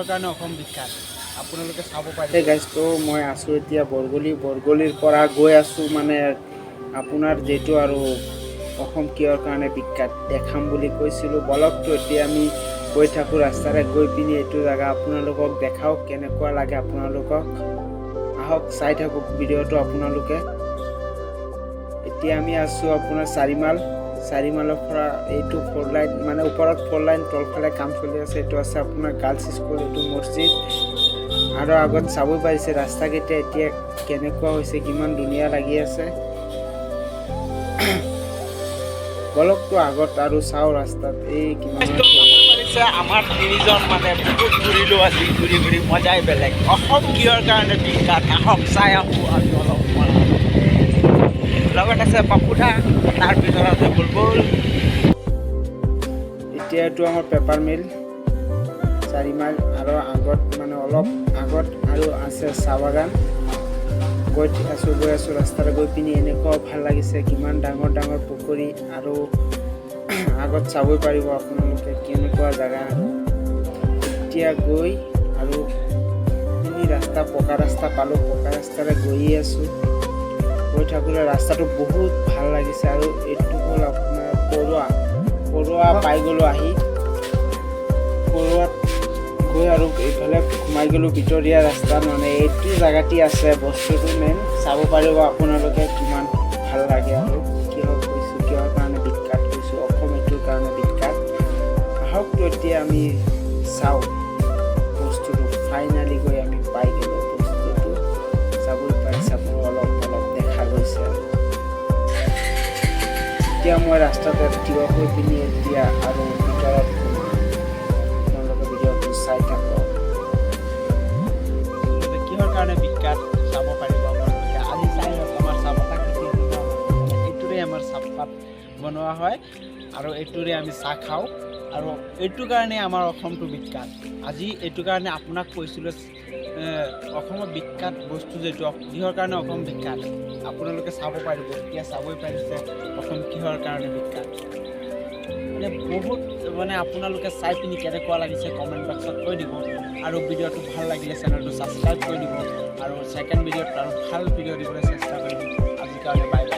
কাৰণে অসম বিখ্যাত, আপোনালোকে চাব পাৰিব। এই গাইজ, তো মই আছোঁ এতিয়া বৰগলি। বৰগলিৰ পৰা গৈ আছোঁ, মানে আপোনাৰ যিটো আৰু অসম কিহৰ কাৰণে বিখ্যাত দেখাম বুলি কৈছিলোঁ। বলকতো এতিয়া আমি গৈ থাকোঁ ৰাস্তাৰে গৈ পিনি এইটো জেগা আপোনালোকক দেখাওঁ, কেনেকুৱা লাগে আপোনালোকক। আহক, চাই থাকক ভিডিঅ'টো আপোনালোকে। এতিয়া আমি আছোঁ আপোনাৰ চাৰিমাইল। চাৰিমাইলৰ পৰা এইটো ফ'ৰ লাইন, মানে ওপৰত ফ'ৰ লাইন, তলফালে কাম চলি আছে। এইটো আছে আপোনাৰ গাৰ্লছ স্কুল, এইটো মছজিদ। আৰু আগত চাবই পাৰিছে ৰাস্তাকেইটা এতিয়া কেনেকুৱা হৈছে, কিমান ধুনীয়া লাগি আছে। বলকতো আগত আৰু চাওঁ ৰাস্তাত এই কিমান পাৰিছে। আমাৰ তিনিজন মানে বহুত ঘূৰিলোঁ আজি, ঘূৰি ঘূৰি মজাই বেলেগ। অসম কিহৰ কাৰণে বিখ্যাত, আহক চাই আহোঁ আমি অলপ। লগত আছে পাপুদা, তাৰপিছত আছে বুলবুল। এতিয়া এইটো আমাৰ পেপাৰ মিল চাৰিমাইল। আৰু আগত, মানে অলপ আগত আৰু আছে চাহ বাগান। গৈ আছোঁ, গৈ আছোঁ ৰাস্তাৰে গৈ পিনি এনেকুৱাও ভাল লাগিছে, কিমান ডাঙৰ ডাঙৰ পুখুৰী। আৰু আগত চাবই পাৰিব আপোনালোকে কেনেকুৱা জেগা। এতিয়া গৈ আৰু পিনি ৰাস্তা, পকা ৰাস্তা পালোঁ। পকা ৰাস্তাৰে গৈয়ে আছোঁ। গৈ থাকোঁতে ৰাস্তাটো বহুত ভাল লাগিছে। আৰু এইটো হ'ল আপোনাৰ পৰুৱা। পৰুৱা পাই গ'লোঁ আহি। পৰুৱাত গৈ আৰু এইফালে সোমাই গ'লোঁ ভিতৰীয়া ৰাস্তাত। মানে এইটো জেগাতে আছে বস্তুটো মেইন, চাব পাৰিব আপোনালোকে কিমান ভাল লাগে। আৰু কিহৰ কৈছোঁ, কিহৰ কাৰণে বিখ্যাত কৈছোঁ, অসম এইটোৰ কাৰণে বিখ্যাত। আহকতো এতিয়া আমি চাওঁ বস্তুটো। ফাইনেলি গৈ আমি পাই গ'লোঁ বস্তুটো। চাবই পাৰিছে আপোনাৰ, অলপ অলপ দেখা গৈছে। আৰু এতিয়া মই ৰাস্তাতে থিয় হৈ পিনি এতিয়া আৰু ভিতৰত সোমাম। আপোনালোকে ভিডিঅ'টো চাই থাকক। কিহৰ কাৰণে বিখ্যাত চাব পাৰিব আপোনালোকে আজি। চাই লওক আমাৰ চাহপাত খেতি। এইটোৰে আমাৰ চাহপাত বনোৱা হয় আৰু এইটোৰে আমি চাহ খাওঁ আৰু এইটো কাৰণে আমাৰ অসমটো বিখ্যাত। আজি এইটো কাৰণে আপোনাক কৈছিলোঁ, অসমৰ বিখ্যাত বস্তু যিটো, কিহৰ কাৰণে অসম বিখ্যাত আপোনালোকে চাব পাৰিব। এতিয়া চাবই পাৰিছে অসম কিহৰ কাৰণে বিখ্যাত। মানে বহুত, মানে আপোনালোকে চাই পিনি কেনেকুৱা লাগিছে কমেণ্ট বক্সত কৈ দিব। আৰু ভিডিঅ'টো ভাল লাগিলে চেনেলটো ছাবস্ক্ৰাইব কৰি দিব। আৰু ছেকেণ্ড ভিডিঅ'ত আৰু ভাল ভিডিঅ' দিবলৈ চেষ্টা কৰিম। আজিৰ কাৰণে বাই বাই।